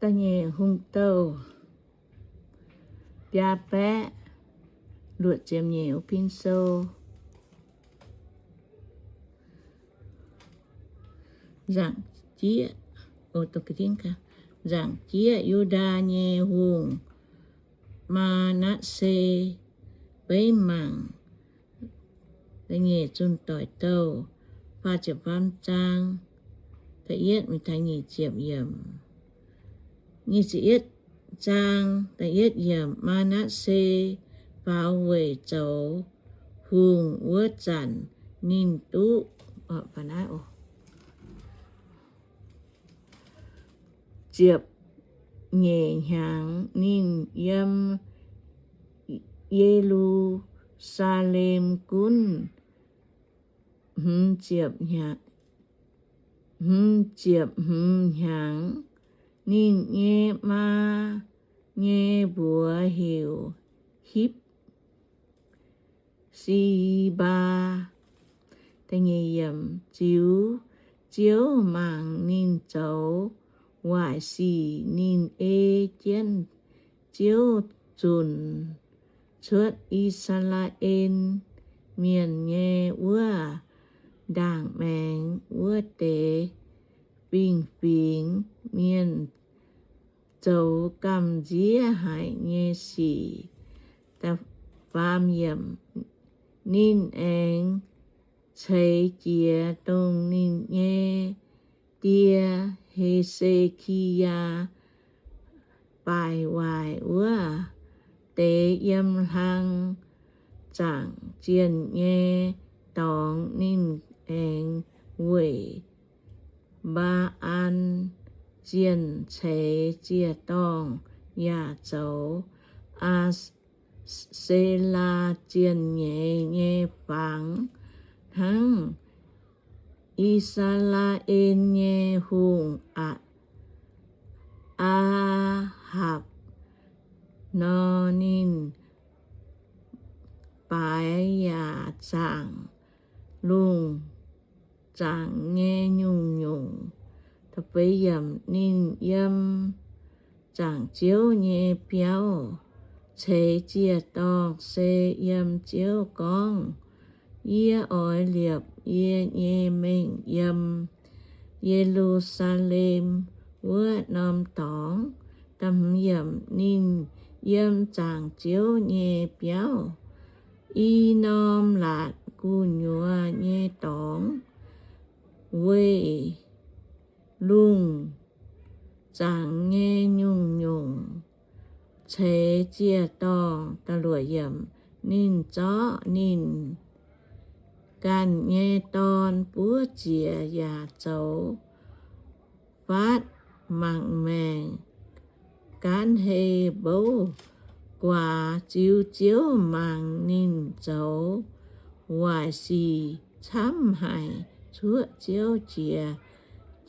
Da'nyeic Hungh Douh biaa baeqv luoqc ziepc nyeic, Pin Sou. Nzaangc jieqv, nzaangc jieqv Yu^ndaa nyei hungh, Maa^natv^se, beiv mangc. Da'nyeic Zunh Doic Douh faah ziepc faam zaang, da'yietv, nyic ziepc, nyic ziepc yietv zaang, da'yietv yiemc. Maa^natv^se faaux weic zoux hungh wuov zanc, ninh duqv ziepc nyeic hnyangx. Ninh yiem Ye^lu^saa^lem gunv hmz ziepc hmz hnyangx. Ninh nyei maa nyei mbuox heuc Hipv- si^mbaa. Ziux Ziouv mangc ninh zoux waaic sic, ninh ei jienv Ziouv zunc cuotv I^saa^laa^en Mienh nyei wuov ndaangc maengx wuov deix fingx-fingx mienh zoux gamh nziev haic nyei sic. Ninh aengx ceix jiez dongh ninh nyei die, He^se^ki^yaa, baaic waaic wuov deix yiem hlang zaangc zienh nyei dorngx. Ninh aengx weic Mbaa^an zienh ceix ziec-dorngh yaac zoux Aa^se^laa zienh nyeiz nyei fangx hnangv I^saa^laa^en nyei hungh, Aa^hapc, nor. Ninh baaix yaac zaangc lungh zaangc nyei nyungc-nyungc. Ninh yiem zaangc Ziouv nyei biauv ceix ziec-dorngh, se yiem Ziouv gorngv, Yie oix liepc yie nyei mengh yiem Ye^lu^saa^lem wuov norm dorngx. Ninh yiem zaangc Ziouv nyei biauv i norm laatc gu'nyuoz nyei dorngx, weic lungh zaangc nyei nyungc-nyungc ceix ziec-dorngh. Ninh zorqv ninh ganh nyei dorn buov ziec yaac zoux faatv mangc maengc gaanv hei mbouv guaax. Ziux Ziouv mangc ninh zoux waaic sic camv haic, cuoqv Ziouv jiex,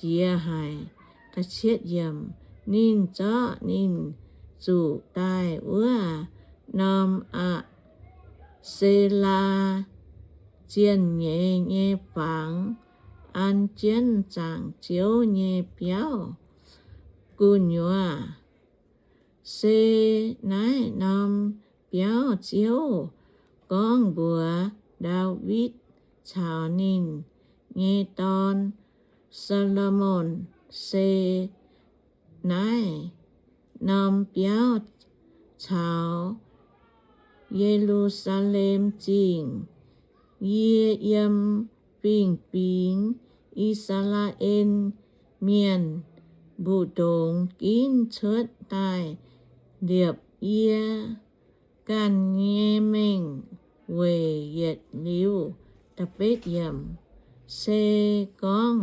jiex haic. Ninh zorqv ninh zuqc daaih wuov norm Aa^se^laa zienh nyeiz nyei fangx an jienv zaangc Ziouv nyei biauv gu'nyuoz. Se naaiv norm biauv Ziouv gorngv mbuox Ndaawitv caux ninh nyei dorn, Saa^lo^morn. Se naaiv norm biauv caux Ye^lu^saa^lem Zingh, yie yiem fingx-fingx I^saa^laa^en Mienh mbu'ndongx ginv cuotv daaih liepc yie ganh nyei mengh weic yietc liuz. Se gorngv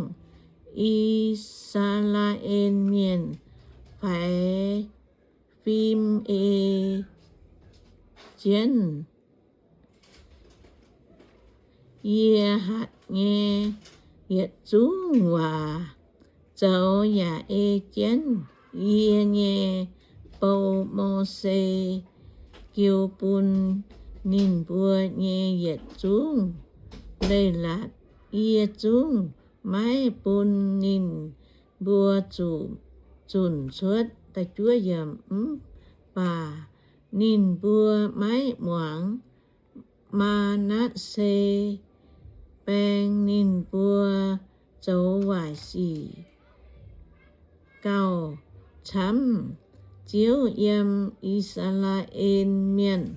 I^saa^laa^en Mienh faix fim ei jienv yie hatc nyei yietc zungv waac, zoux yaac ei jienv yie nyei bou, Mose, jiu bun ninh mbuo nyei yietc zungv leiz-latc, yie zungv maiv bun ninh mbuo zuqc zunc cuotv Mv baac ninh mbuo maiv muangx Maa^natv^se, baeng ninh mbuo zoux waaic sic gauh camv Ziouv yiem I^saa^laa^en Mienh.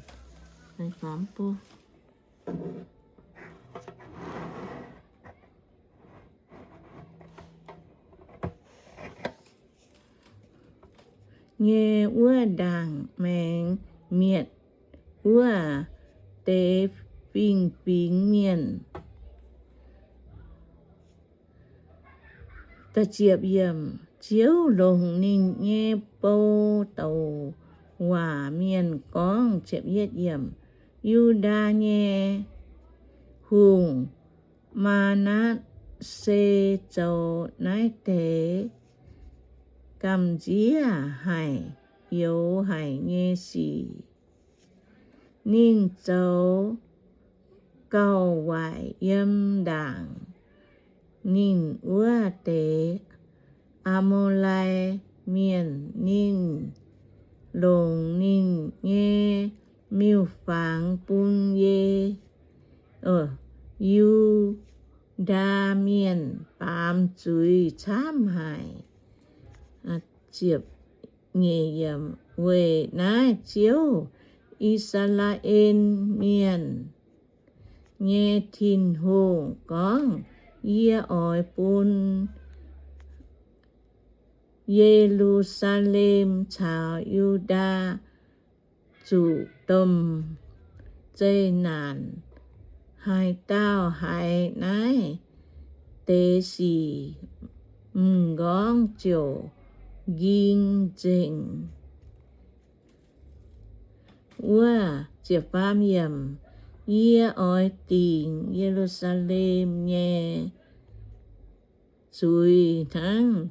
Nyei wuov ndaangc maengx mietc wuov deix fingx-fingx mienh. Ziouv longc ninh nyei bou douc waac mienh gorngv, Yu^ndaa nyei hungh, Maa^natv^se, zoux naaiv deix gamh nziev haic, youx haic nyei sic. Ninh zoux gauh waaic yiem ndaangc ninh wuov deix Aa^mo^lai Mienh. Ninh longc ninh nyei miuc-fangx bun Ye, Yu^ndaa Mienh baamz zuiz camv haic. Weic naaiv Ziouv, I^saa^laa^en Mienh nyei Tin-Hungh, gorngv, Yie oix bun Ye^lu^saa^lem caux Yu^ndaa zuqc domh zeqc naanc. Haaix dauh haiz naaiv deix sic, m'nqorngv ziouc nqing nzengc. Wuov, Yie oix dingc Ye^lu^saa^lem nyei zuiz hnangv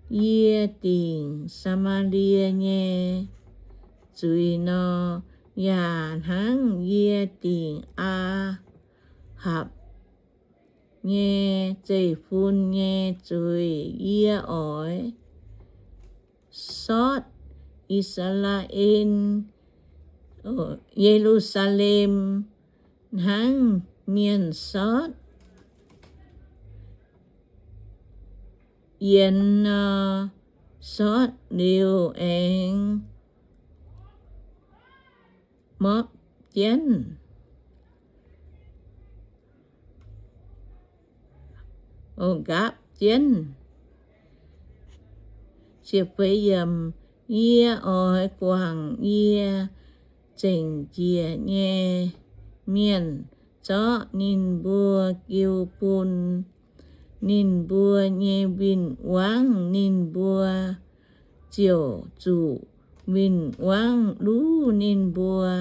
yie dingc Saa^maa^lie nyei zuiz nor, yaac hnangv yie dingc Aa^hapc nyei zeiv-fun nyei zuiz. Yie oix sortv I^saa^laa^en, Ye^lu^saa^lem, hnangv mienh sortv yienx nor, sortv liuz aengx mopv jienv, nqaapv jienv. Yie oix guangc yie zengc njiec nyei mienh, zorqv ninh mbuo jiu bun ninh mbuo nyei win-wangv. Ninh mbuo ziouc zuqc win-wangv luv ninh mbuo,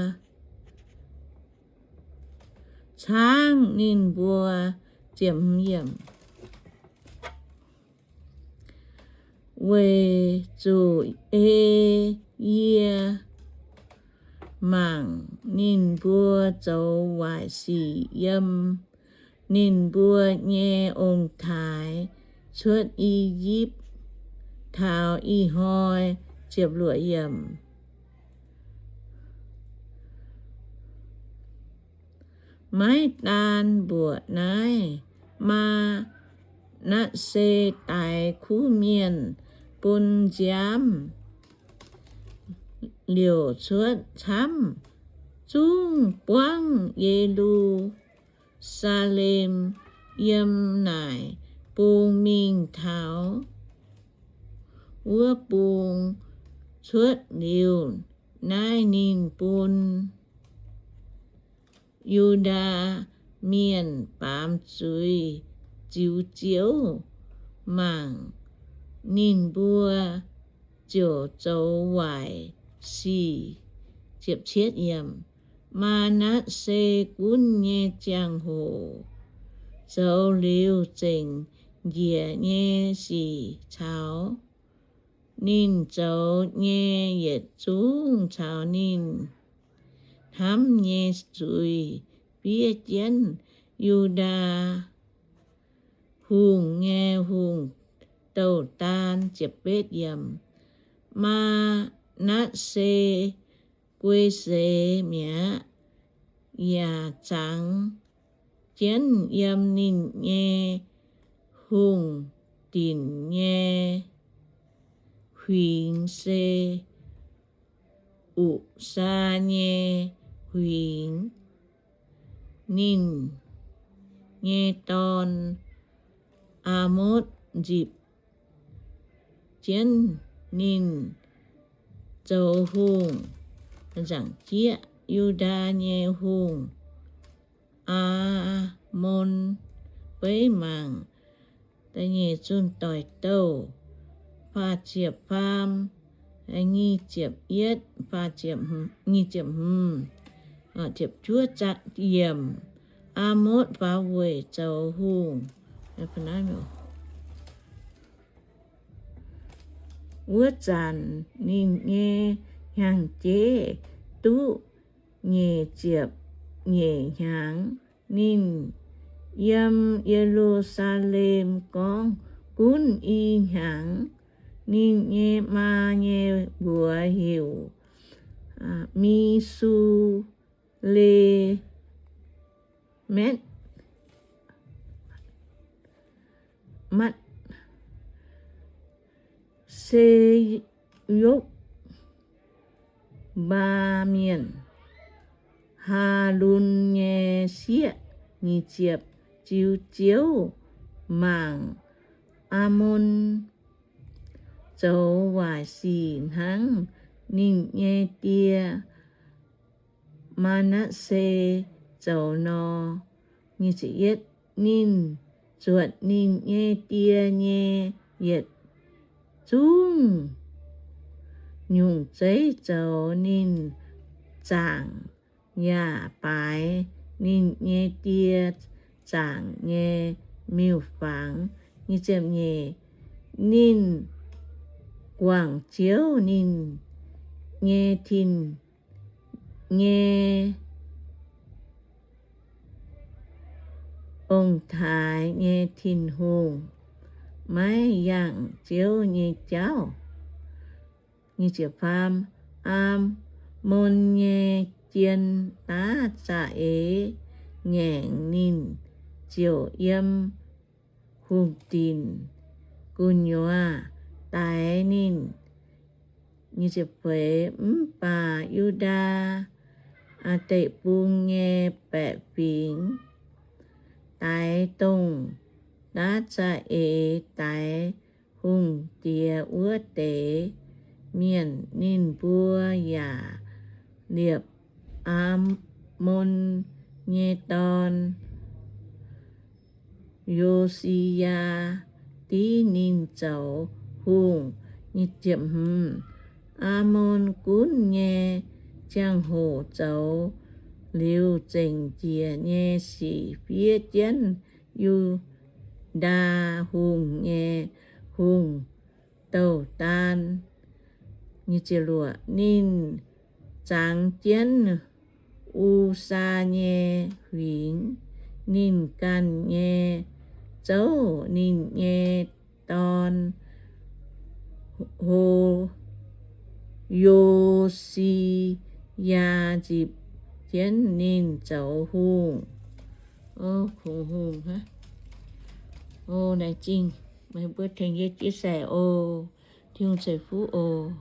caangv ninh mbuo. Weic zuqc ei yie mangc ninh mbuo zoux waaic sic yiem ninh mbuo nyei ong-taaix cuotv I^yipv taux ih hnoi. Maiv daan mbuoqc naaiv, Maa^natv^se daix kuv mienh bun nziaamv liouc cuotv camv, zungv buangv Ye^lu^saa^lem yiem naaic bung mingh taux wuov bung cuotv liuz. Naaiv ninh bun Yu^ndaa Mienh baamz zuiz ziux Ziouv mangc, ninh mbuo ziouc zoux waaic sic. Maa^natv^se gunv nyei ziangh hoc zoux liuz zengc njiec nyei sic caux ninh zoux nyei yietc zungv caux ninh hnamv nyei zuiz fiev jienv Yu^ndaa Hungh nyei hungh douz-daan. Maa^natv^se guei seix mi'aqv, yaac zangx jienv yiem ninh nyei hungh dinc nyei huingx se Uqsaa nyei huingx. Ninh nyei dorn, Aa^motv, nzipc jienv ninh zoux hungh. Nzaangc jieqv, Yu^ndaa nyei hungh, Aa^mon, beiv mangc da'nyeic zunh doic douh, faah ziepc faam, nyic ziepc yietv, faah ziepc, nyic ziepc hmz, ziepc juov yiemc. Aa^motv faaux weic zoux hungh. Wuov zanc ninh nyei hnyangx-jeiv duqv nyic ziepc nyeic hnyangx. Ninh yiem Ye^lu^saa^lem gorngv gunv i hnyangx. Ninh nyei maa nyei mbuox heuc Mi^su^le^metv, matv, Se^yopv, mbaa mienh, Haalon nyei sieqv. Nyic ziepc, ziux Ziouv mangc Aa^mon zoux waaic sic hnangv ninh nyei die, Maa^natv^se, zoux nor. Ninh zuotc ninh nyei die nyei yietc zungv nyungc zeiv zoux. Ninh zaangc yaac baaix ninh nyei die zaangc nyei miuc-fangx. Ninh guangc Ziouv, ninh nyei tin nyei ong-taaix nyei Tin-Hungh, maiv yangh Ziouv nyei jauv. Aa^mon nyei jien daav za'eix ngaengc, ninh ziouc yiem hungh dinc gu'nyuoz daix ninh. Mv baac Yu^ndaa Deic-Bung nyei baeqc fingx daix dongh daav za'eix daix hungh diex wuov deix mienh. Ninh mbuo yaac liepc Aamon nyei dorn, Yo^si^yaa, div ninh zoux hungh. Aamon gunv nyei ziangh hoc zoux liuz zengc njiec nyei sic fiev jienv Yu^ndaa Hungh nyei hungh douh daan. Ninh zangx jienv U^saa nyei huingx. Ninh ganh nyei zouv, ninh nyei dorn, Yo^si^yaa, nzipc jienv ninh zoux hungh. Kungx hungh hnangv. Laengz zingh meih mbuo tengx yie chia sẻ oc. Tin-Hungh ceix fuqv oc.